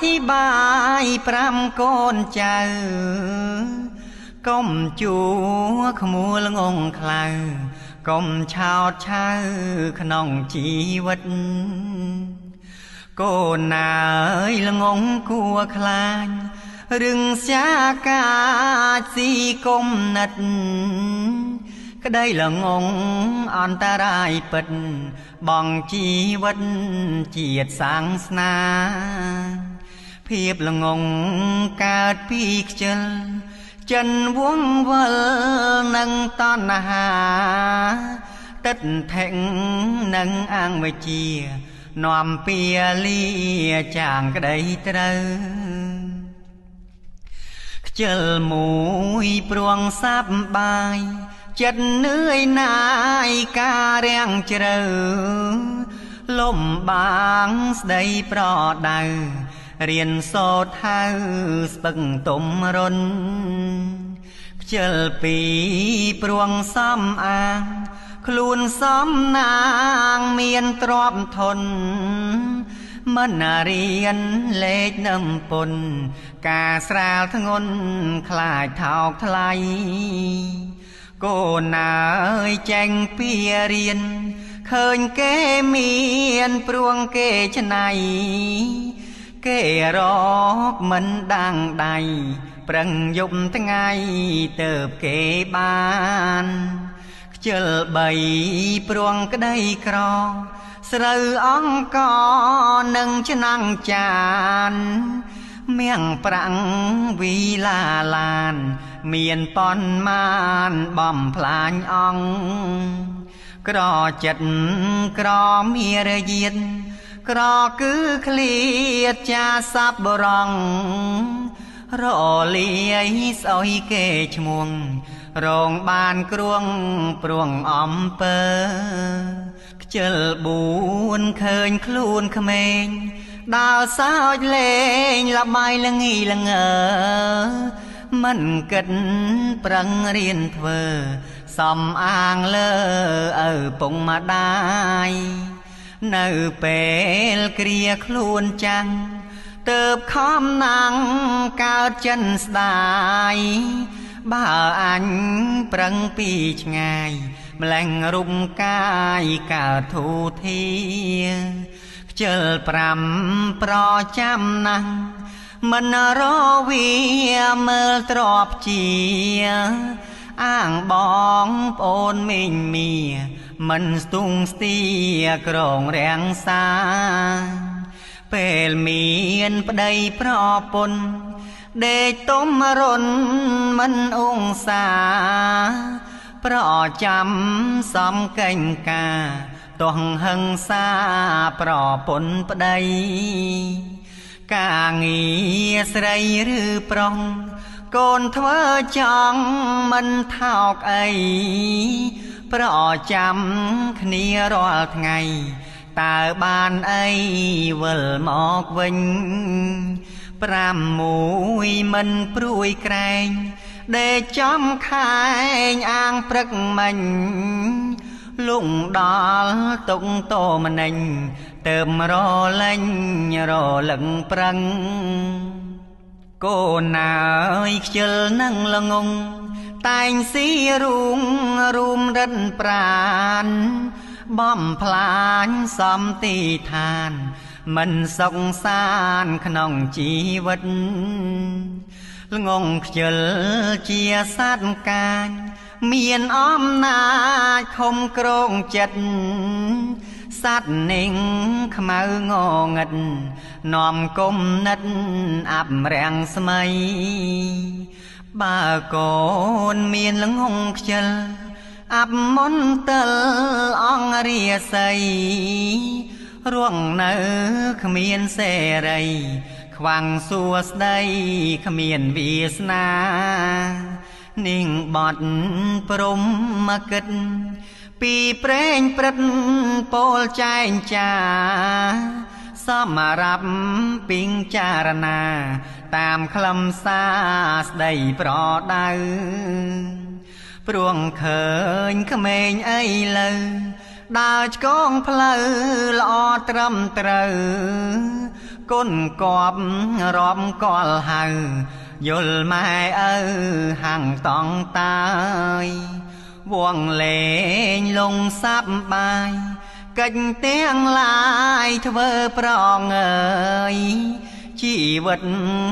ធិបាយ5កូនចៅកុំជួក្មួលងងខ្លៅកុំឆោតឆៅក្នុងជីវិតកូនណាយល្ងងគួខ្លាចរឿងសាកាចស៊ីគុំនិតក្តីល្ងងអន្តរាយពិតបងជីវិតជាតិសាសនាភាពល្ងងកើតពីខ្ជិលចិនវងវិលនឹងតណ្ហាទឹកថេងនឹងអវិជ្ជានាំពីលាចាងក្តីត្រូវខ្ជិលមួយព្រួងសាប់បាយចិត្តនឿយណាយការរាំងជ្រៅលំបាងស្ដីប្រដៅរៀនសូត្រហៅស្ពឹកទុំរុនខ្ជិលពីព្រួងសំអាងខ្លួនសំណាងមានទ្រព្យធនមិនរៀនលេខនឹមពុនការស្រាលធ្ងន់ខ្លាចថោកថ្លៃកូនអើយចេញពីរៀនឃើញគេមានព្រួងគេឆ្នៃគេរកមិនដាំងដៃប្រឹងយប់ថ្ងៃទៅគេបានខ្ជិលបីព្រួងក្តីក្រស្រូវអង្គនឹងឆ្នាំងចានមៀងប្រាំងវីឡាឡានមានប៉ុនមានបំផ្លាញអង្គក្រចិត្តក្រមានរយាតក្រគឺឃ្លាតចាសับរងរលាយស្អុយគេឈ្មោះរងបានគ្រងព្រួងអំពើខ្ជិល4ឃើញខ្លួនក្មេងដើរសើចលេងលបាយល្ងីល្ងើមិនគិតប្រឹងរៀនធ្វើសំអាងលើឪពុកម្ដាយនៅពេលគ្រាខ្លួនចាំងទៅខំណាំងកើតចិនស្ដាយបើអញប្រឹងពីឆ្ងាយម្លែងរូបកាយកើតធូធាខ្ជិល5ប្រចាំណាស់មិនរវាមើលទ្របជាអាងបងប្អូនមីងមីមិនស្ទុងស្ទាក្រងរាំងសាពេលមានប្តីប្រពន្ធដេកទុំរុនមិនអងសាប្រចាំសំកេងកាទោះហឹងសាប្រពន្ធប្តីការងារស្រីឬប្រុសកូនធ្វើចង់មិនថោកអីប្រចាំគ្នារាល់ថ្ងៃតើបានអីវិលមកវិញ5មួយមិនព្រួយក្រែងដេកចំខែងអាងព្រឹកមិញលងដល់ទុកតមនិញទៅរលែងរលឹងប្រឹងកូនអើយខ្ជិលនឹងល្ងងតែងស៊ីរូងរួមរិនប្រានបំផ្លាញសំទីឋានមិនសុខសានក្នុងជីវិតល្ងងខ្ជិលជាសត្វកាញមានអំណាចខំក្រងចិត្តសត្វនឹងខ្មៅងងឹតនាំគុំនិតអាប់រាំងស្មៃបើកូនមានល្ងងខ្ជិលអាប់មន្ទិលអង្គរាសីរួងនៅគ្មានសេរីខ្វាំងសួស្ដីគ្មានវាសនានាងបត់ព្រំមកគិតពីព្រេងព្រឹត្តពោលចែងចាសម្រាប់ពីងចារណាតាមខ្លឹមសារស្ដីប្រដៅព្រួងឃើញក្មេងអីលើដើរឆ្កងផ្លូវល្អត្រឹមត្រូវ គុណកបរាប់កលហៅយល់ម៉ែឪហាំងតង់តាយវងលេងលងសាប់បាយកិច្ចទាំងឡាយធ្វើប្រងអើយជីវិត